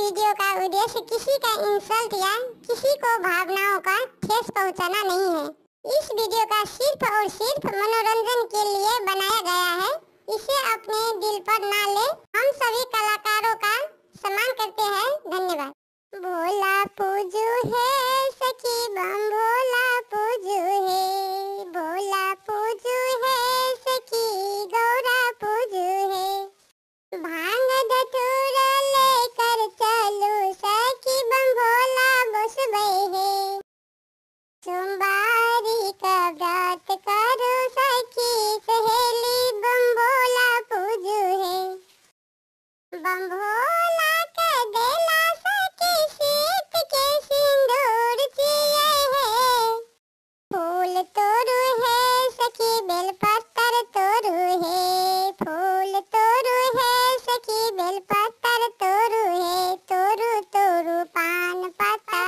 Video का उद्देश्य किसी का इंसल्ट या किसी को भावनाओं का ठेस पहुंचाना नहीं है। इस वीडियो का सिर्फ और सिर्फ मनोरंजन के लिए बनाया गया है। इसे अपने दिल पर ना ले। हम सभी कलाकारों का सम्मान करते हैं। धन्यवाद। भोला पूजू है सखी बम भोला पूजू है, भोला पूजू है सखी गौरा पूजू है। भांग धतूरा लेकर चलू सखी बम भोला बसबे है। सोमवारी का व्रत करो सखी सहेली बम भोला पूजू है। बम भोला के देला सखी सीत के सिंदूर चिये है। फूल तोरू है सखी बेलपत्तर तोरू है, फूल तोरू है सखी बेलपत्तर तोरू है। तोरू तोरू पान पत्ता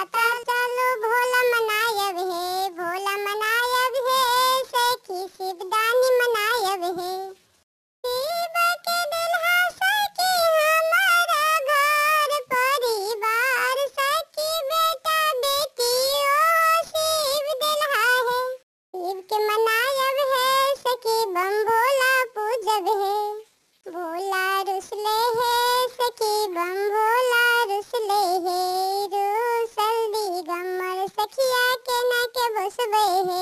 चलो भोला मनायब है, भोला मनायब है सखी शिवदानी मनायब है। शिव के दुल्हा सखी हमारा घर परिवार सखी बेटा बेटी ओ शिव दुल्हा है। शिव के मनायब है सखी बम भोला पूजब है। भोला रुसले है सखी बम भोला रुसले है, रुसल दी गमर सखिया के न के बसबे है।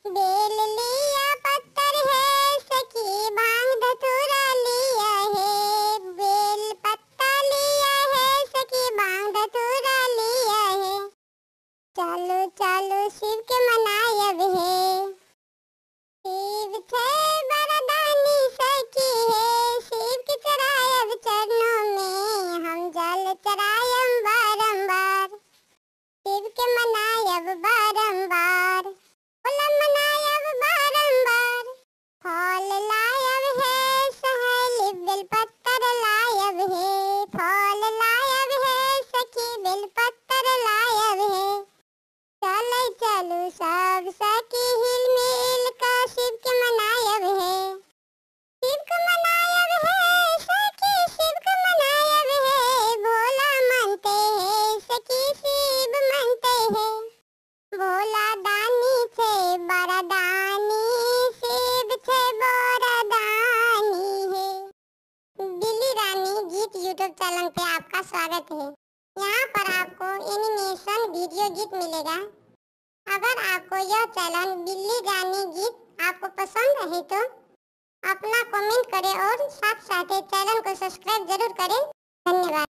बेल लिया पत्थर है सखी भांग धतूरा लिया है, बेल पत्ता लिया है सखी भांग धतूरा लिया है। चलो चलो शिव के मनायब है। शिव छे बरदानी सखी है, शिव के चढ़ायब चरणों में हम जल चढ़ायम बारंबार। शिव के मनायब बारंबार, भोला मनायब बारंबार। फल लायब है सहेली बेलपत्तर लायब है, फल लायब है सखी बेलपत्तर लायब है। चले चलो सब सखी हिल मिल का शिव के मनायब है। शिव को मनायब है सखी शिव को मनायब है। भोला मानते हैं सखी शिव मानते हैं। भोला दानी छे बरदानी, शिव छे बरदानी है। बिल्ली रानी गीत यूट्यूब चैनल पे आपका स्वागत है। यहाँ पर आपको एनिमेशन वीडियो गीत मिलेगा। अगर आपको यह चैनल बिल्ली रानी गीत आपको पसंद है तो अपना कमेंट करें और साथ साथ चैनल को सब्सक्राइब जरूर करें। धन्यवाद।